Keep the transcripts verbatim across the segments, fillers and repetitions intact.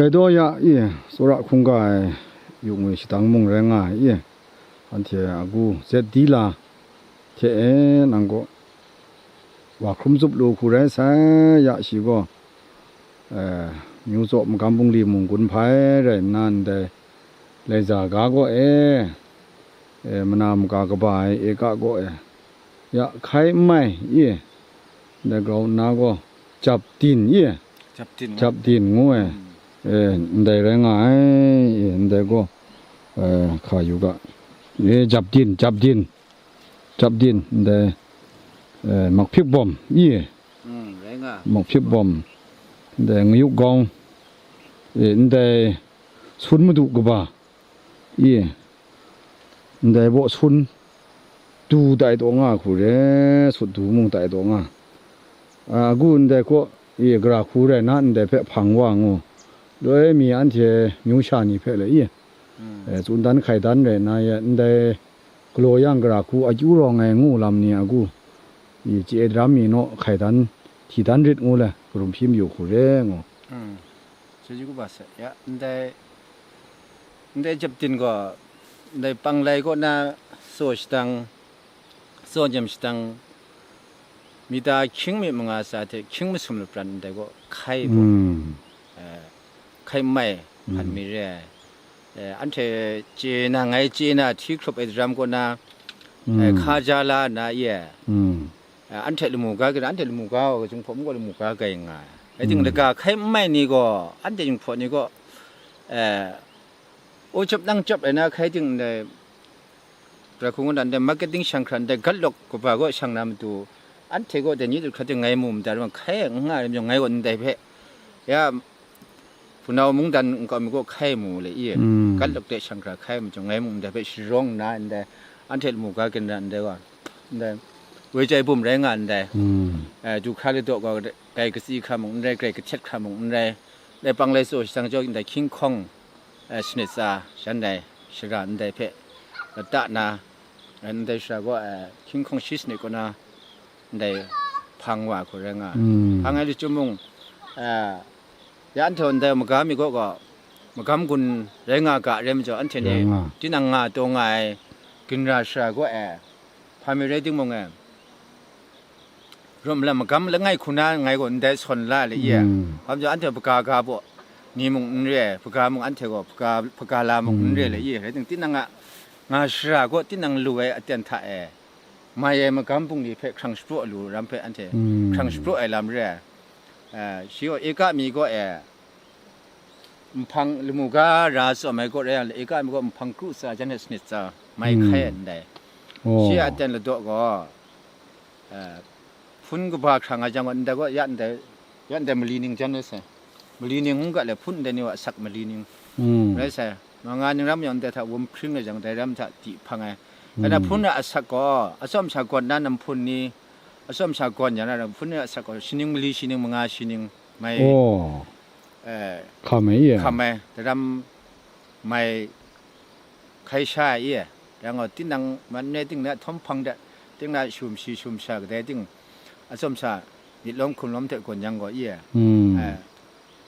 Gaidawya i, tsawra hkungga ai yu ngwi shadang mung rai nga ai i, anhte agu zet di la hte e, nang gaw wa hkrum zup lu hku rai sai, ya shi gaw, eh, myu tsaw magam bungli mung gun hpai rai nna ndai laiza ga gaw e, eh, mana maga kaba ai eka gaw e, ya hkai n mai i, ndai grau nna gaw jap din i, Jap din ngu. Jap din ngu ai, Mm. eh, ndai rai nga ai, eh, ndai gaw, eh, hka yu ga, eh, jap din, jap din, jap din, ndai, eh, makphyip bawm i, Mm, rai nga. Makphyip bawm, ndai ngayuk gawng, eh, ndai sun madu kaba i, ndai baw sun du tai taw nga hku re, sut du mung tai taw nga. A, agu ndai kaw i, gara hku rai na ndai hpe hpang wa ngu, loi mi anhte myu sha ni hpe le i, Mm. eh, tsun dan hkai dan rai na ye, ndai galaw yang gara hku akyu rawng ai ngu lam ni agu i, chye daram mi naw hkai dan, hti dan rit ngu le, karum hpyi mayu hku re ngu. Mm. Chyeju kaba sai, ya, ndai, ndai jap din gaw, ndai panglai kaw na tsaw shadang, tsaw nyam shadang, mita hkying mi manga sa hte hkying masum lapran ndai gaw hkai gaw, Mm. eh, hkai n mai hpan Mm. mi re ai. Eh, anhte chye na, ngai chye na, hti hkrup ai daram kaw na, eh, Mm. hka ja la na ye. Mm. Eh, anhte lamu ga, anhte lamu ga, Jinghpaw mung gaw lamu ga gai nga ai. Rai ting, Mm. laga hkai n mai ni gaw, anhte Jinghpaw ni gaw, eh, o chyap nang chyap ai na hkai ting ndai, pra hkung ngu dan ndai, marketing shang hkra ndai, gatlawk kaba gaw shang na matu, anhte gaw dai ni dut hkra ting ngai mu madat, hkai n nga ai rai majaw, ngai gaw ndai hpe, ya, Hpunau mungdan nkau mi gaw hkai mu le i, Mm. gatlawk de shang hkra hkai mu jang, ngai mung ndai hpe sharawng nna ndai, anhte lamu ga ginra ndai wa, ndai, woi chyai bum rai nga ndai, Mm. eh, du hkra ladaw gaw, grai katsi hkra mung n rai, grai kahtet hkra mung n rai, ndai panglai tsaw shadang jau ndai hkying hkawng, eh, sanit tsa, shan dai, shara ndai hpe, lata na, eh, ndai shara gaw, eh, hkying hkawng shi sanit kaw na, ndai hpang wa hku rai nga ai. Mm. Hpang ai lachyum mung, eh, ya anhte ndai magam mi gaw gaw, magam gun rai nga ga rai majaw, anhte ni Rai nga. tinang nga taw nga ai ginra shara gaw e, hpa mi rai timung e, rum lam magam langai hku na ngai gaw ndai sawn la le i e. Mm. Hpa majaw anhte hpaga ga baw ni mung n re ai, hpaga mung anhte gaw hpaga, hpaga la mung n re Mm. le i e. Rai ting, tinang a nga shara gaw tinang lu ai aten hta e, mai ai magam bungli hpe hkrang shapraw lu ram hpe anhte Mm. hkrang shapraw ai lam re ai. Eh, shi gaw eka mi gaw e, nhpang lamu ga ra tsawm ai gaw rai yang, eka mi gaw nhpang kru tsa, jan hte sanit tsa, mai Mm. hkai ai ndai. Oh. Shi a aten ladaw gaw, eh, hpun kaba hkrang ai jang gaw, ndai gaw ya ndai, ya ndai mali ning jan rai sai. Mali ning ngu ga le, hpun ndai ni wa asak mali ning Mm. rai sai. Manga ning ram yawng ndai hta wum hpring ai jang, dai ram hta di hpang ai. Dai na Mm. hpun a asak gaw, atsawm sha gawn na nam hpun ni, atsawm sha gawn ya na ram hpun ni a asak gaw, shi ning mali, shi ning manga, shi ning mai, Oh. eh, Hkam ai i e? hkam ai, dai ram mai hkai sha ai i e. Yang gaw, tinang man re ting na, htawm hpang de, ting na, shum shi, shum sha kadai ting, atsawm sha myit lawm hkum lawm hte gawn yang gaw i e. Mm. Eh,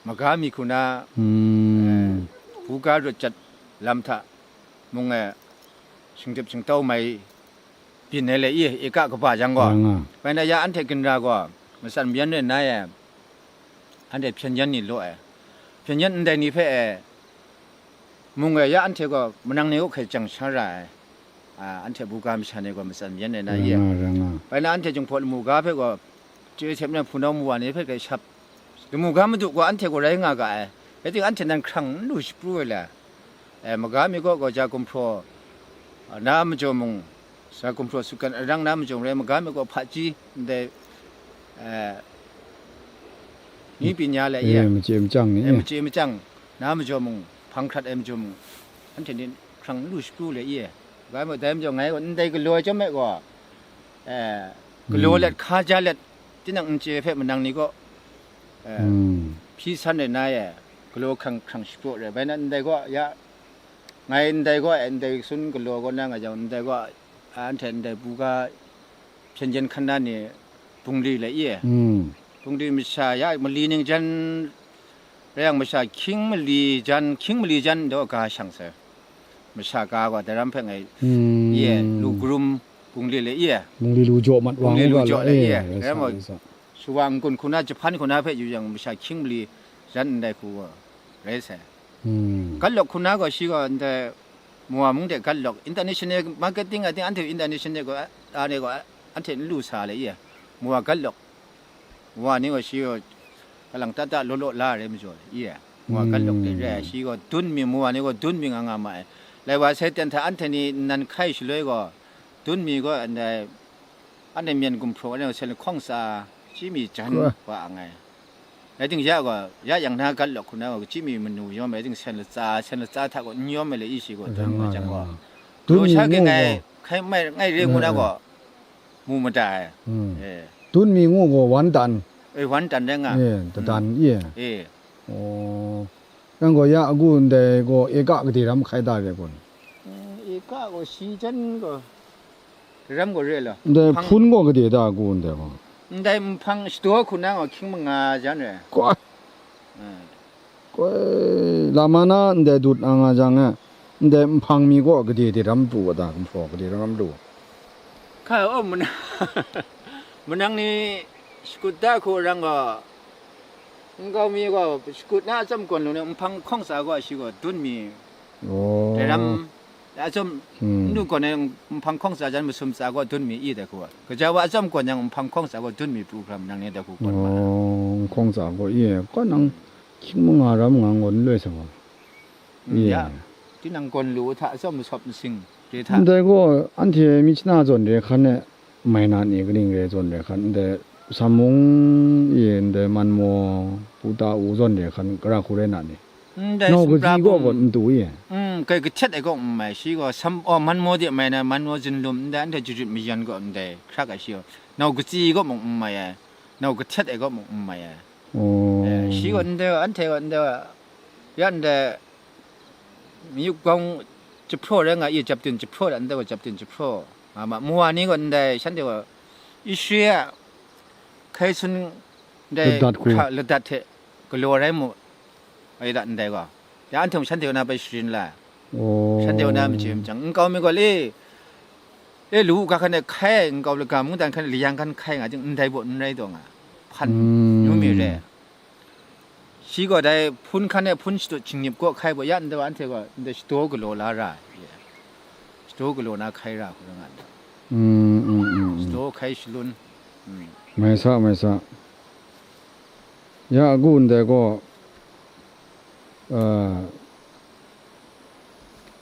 maga mi hku na, Mm. eh, buga rawt jat lam hta mung e, shingdip shingtau mai byin ai le i, eka kaba jang gaw. Rai nga. Bai na ya anhte ginra gaw, matsan mayan rai nna e, anhte hpyen yan ni law ai. Hpyen yan ndai ni hpe e, mung e ya anhte gaw manang ni kaw hkai jang sha ra ai. A, anhte buga masha ni gaw matsan mayan rai na Rai i e. nga, rai nga. Bai na anhte Jinghpaw lamu ga hpe gaw, chye hte maren hpunau mu wa ni hpe grai shap. Lamu ga madu gaw anhte gaw rai nga ga ai. Rai timung, anhte nan hkrang n lu shapru ai le. E, maga mi gaw gaw ja gumhpraw, a, na majaw mung, ja gumhpraw sutgan arang na majaw mung rai, maga mi gaw hpaji ndai, e, ni pyi nya le, e, ye, machye machyang ni, e, machye machyang na majaw mung, hpang hkrat ai majaw mung, anhte ni hkrang n lu shapru le, ye. Maga mi gaw dai majaw ngai gaw ndai galaw ai chyawm me gaw, e, galaw Mm. let, hka ja let, tinang n chye hpe manang ni gaw, e, Mm. hpyi san rai na e, galaw hkrang hkrang shapraw rai. Bai na ndai gaw ya, ngai ndai gaw, e, ndai sun galaw gaw na nga jang, ndai gaw, anhte ndai buga hpyen yen hkan na ni bungli le i e. Mm. Bungli masha ya mali ning jan Rai yang masha hkying mali jan, hkying mali jan daw ga shang sai. Masha ga gaw daram hpe ngai, Hmm. ye, lu krum bungli le ye. Bungli lu jaw mat wa Bungli ngu lu ga jaw la, le eh, ye. rai Rai sa, mo, rai sa. Shuwa n-gun hku na, jahpan hku na hpe yu yang masha hkying mali jan ndai hku gaw rai sai. Hmm. Gatlawk hku na gaw shi gaw ndai Mawa mung de gatlawk, international marketing, I think, anhte international gaw, a, a, ni gaw, anhte n lu sa le ye. Mawa gatlawk. Wa ni gaw shi gaw, kalang ta ta law law la re majaw le, i e. Wa gatlawk de re ai, shi gaw dun mi, mawa ni gaw dun mi nga nga ma ai. Lai wa sai ten hta anhte ni nnan hkai shaloi gaw, dun mi gaw ndai, anhte myen gumhpraw anhte gaw sen lahkawng tsa, shi mi jan Kra. wa ang ai. Rai ting, ya gaw, ya yang na gatlawk hku na gaw, kachyi mi manu yawm ai, rai ting, sen latsa, sen latsa hta gaw n yawm ai le, i shi gaw, Rang dun nga, jang rang gaw. nga. Dun Lo mi sha ngu king ai, gaw. hkai mai, ngai re ngu na Eh, eh. gaw, mu mada ai. Hmm. Eh. Dun mi ngu gaw wan dan. Eh, wan dan rai nga. Eh, dadan i e. Eh. Oh. Yang gaw ya agu ndai gaw eka gade ram hkai da re kun? Eh, eka gaw shi jan gaw, ram gaw re la. Ndai Hpang hpun gaw gade da agu ndai gaw? Ndai nhpang shadaw hku na gaw hkying manga jan re. Kwa. Eh. Koi, lama na ndai dut na nga jang e, ndai nhpang mi gaw gade de ram pru wa ta, gumhpraw gade ram lu? Hka, oh, manang, manang ni shakut da hku rang gaw, nkau mi gaw shakut na atsam gawn lu ni nhpang hkawng tsa gaw shi gaw dun mi, Oh. dai ram, atsam Hmm. n du gawn ai nhpang hkawng tsa jan masum tsa gaw dun mi i dai hku, gaja wa atsam gawn yang nhpang hkawng tsa gaw dun mi pru hkra manang ni dai hku gawn ma. Oh, hkawng tsa gaw i, gaw nang hkying manga ram nga gaw n loi sa gaw. Mm, Iya. ya. Tinang gawn lu hta atsawm masawp masing re hta. Ndai gaw, anhte myit shana zawn re hkan e, mai na ni kaning re zawn re hkan, ndai Sam mung e, ndai Manmaw, Puta U zawn re hkan, gara hku rai na ni? Ndai Nau sumhkra gaji gaw pung, gaw n tu e. Mm, kai kahtet ai gaw n mai, shi gaw Sam, oh, Manmaw de mai na, Manmaw Zinlum, ndai anhte jarit mayan gaw ndai hkrak ai shi gaw, nau gaji gaw mung n mai ai, nau kahtet ai gaw mung n mai ai. Oh. Eh, shi gaw ndai, anhte gaw ndai, ya ndai, Miyuk gawng jahpraw rai nga i, Japtin jahpraw, ndai gaw Japtin jahpraw nga ma, mawa ni gaw ndai, shanhte gaw Israel a hkai sun ndai Ladat hku. hkra ladat hte galaw rai mu ai da ndai gaw. Ya anhte mung shanhte kaw na bai sharin la ai. Oh. Shanhte kaw na machye machyang, nkau mi gaw le, le lu u ga hkan e hkai ai, nkau laga mungdan hkan e layang hkan hkai nga jing, ndai baw n rai taw nga, hpan Mm. yu mi re. Shi gaw dai hpun hkan e hpun shadut shingnip gaw hkai baw, ya ndai wa anhte gaw ndai shadaw galaw la ra ai, shadaw galaw na hkai ra hku rai nga ndai. Mm, mm, mm, mm. Shadaw hkai shalun. Mm. Mai sa, mai sa. Ya agu ndai gaw, ah,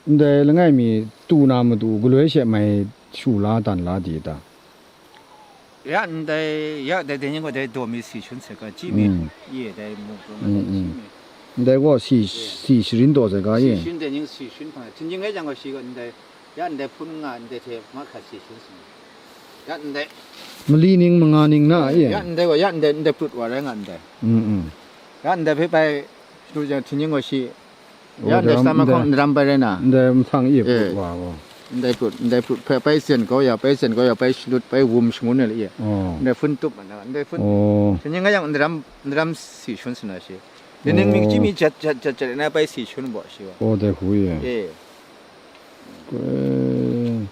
Ndai langai mi tu na matu galoi she mai shu la dan la di ta? Ya ndai, ya dai, dai ning gaw dai daw mi si shun sai ga, ji mi, Mm. ye dai mu, Mm, mm. Ndai gaw si, si sharin daw sai ga, si ye. Shun dai ning si shun hpang, htingnying rai jang gaw shi gaw ndai, ya ndai hpun nga ndai hte mahkra si shun sai. Ya ndai. Mali ning manga ning na, ye. Ya ndai gaw, ya ndai, ndai prut wa rai nga ndai. Mm, mm. Ya ndai hpe bai, shadu jang, htingnying gaw shi, Ya, Oh, ndai ndai ram, summer ndai, hkawng n ram bai rai na. Ndai mahtang e Eh. put wa gaw. Ndai put, ndai put hpe bai zen kau ya, bai zen kau ya, bai shalut, bai wum shangun ai la ye. Oh. Ndai hpun tup ma na, ndai hpun. Oh. Htingnying nga yang n ram, n ram si shun sa na shi. Ni ning mi Oh. chyim mi jat, jat, jat, jat na bai si shun baw shi wa. Oh, dai hku ye. Eh. Koi.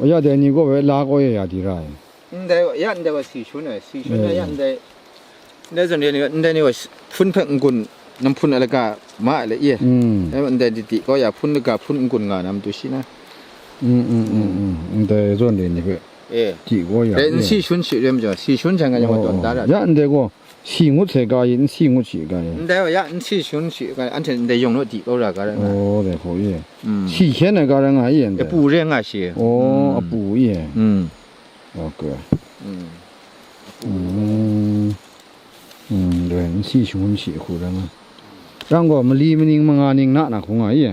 Oh, ya dai ni gaw we la kau ye ya di ra ai. Ndai wa, ya ndai wa si shun ai, si shun ai, ya Eh. ndai. Ndai zawn ni, ndai ni wa hpun hpe n-gun, nam hpun ai laga ma ai la ye. Mm. Ndai wa ndai di di kau ya, hpun laga hpun n-gun nga na matu shi na. Mm, mm, mm, mm. Ndai zawn ni ni hpe Eh. di kau ya, Dai n ye. si shun shi rem jaw, si shun jang nga yang wa Oh, tawn da ra. ya ndai gaw, si ngut sai ga i, n si ngut shi ga i. Ndai wa ya n si shun shi ga, anhte ndai yawng naw di kau ra ga ra nga. Oh, dai hku ye. Mm. Si hkyen ai ga ra nga ye ndai. Apu re nga shi. Oh, Mm. apu ye. Mm. Ok. Mm. Mm. Mm, dai, n si shangun shi hku rai nga. Yang gaw, mali maning manga ning na na hku nga i?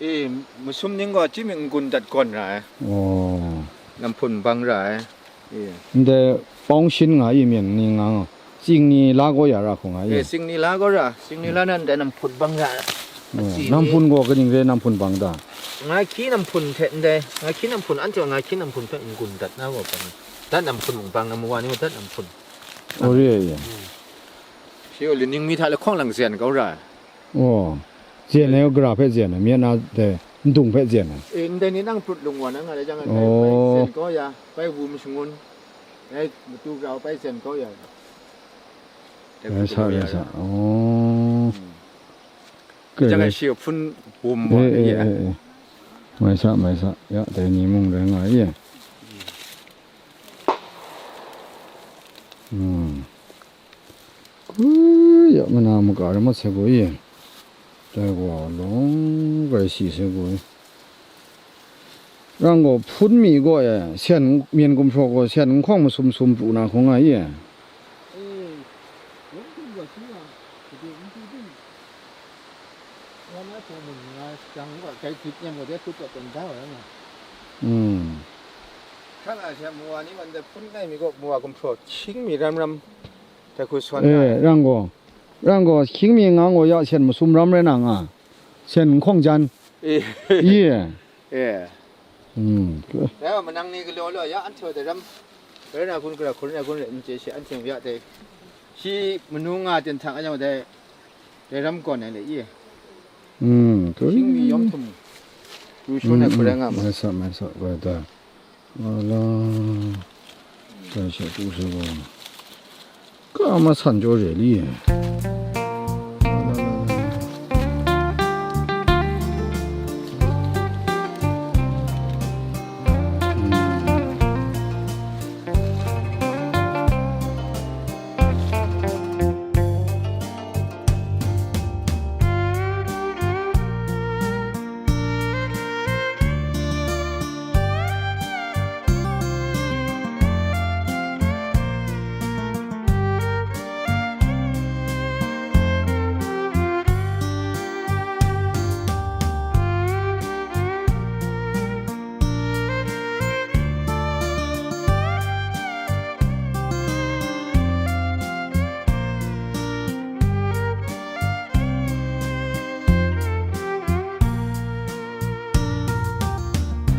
E, masum ning gaw chyim n-gun dat gawn ra ai. Oh. Nam hpun bang ra ai. E. Ndai, pawng shin nga i, myen ning nga nga. Tsing ni la gaw ya ra hku nga i? E, tsing ni la gaw ra. Tsing ni la nan dai nam hpun bang ra ai. Oh, Tsing nam ni hpun gaw kaning re nam hpun bang ta? Nga hkyi nam hpun hte ndai, nga hkyi nam hpun, anhte nga hkyi nam hpun hpe n-gun dat na gaw bang. Dat nam hpun mung bang, na mawa ni mung dat nam hpun. Oh, re, re. Mm. Yo, lining mi hta lahkawng lang zen kau ra. Oh, zen ai gara hpe zen ai, myen na dai ndung hpe zen ai. Eh, ndai ni nang prut lung wa na nga le jang, bai, bai zen kau ya, bai wum shangun, bai matu grau, bai zen kau ya. Rai sa, rai sa. Oh. Jang ai shi hpun wum wa eh, eh, eh. Mai sa, mai sa. Ya, dai ni mung rai nga ye. Hmm. Kui, ya mana maka rai mat sai gaw ye. Dai gaw long rai si sai gaw ye. Rang gaw hpun mi gaw e, sen myen gumhpraw gaw sen nhkawng masum sum pru na hkawng nga ye. Hmm. Hkra na she mawa ni wan de hpun nai mi gaw mawa gumhpraw hkying mi ram ram. Dai hku sawn eh, rang gaw, rang gaw, hkying mi nga gaw ya sen masum ram rai na nga, sen nhkawng jan. Eh. Ye. Eh. Hmm. Dai wa manang ni galaw law ya, anhte wa dai ram, rai na kun, gara hkun rai na kun rai n chye she, anhte ya dai. Shi manu nga ten hta nga jang dai, dai ram kawn ai le ye. Hmm. Hkying mi yawm htum. Yu shu na hku rai nga ma. Mai sa, mai sa, bai da. Ala, dai she tu se gaw, ka ma san jaw re li.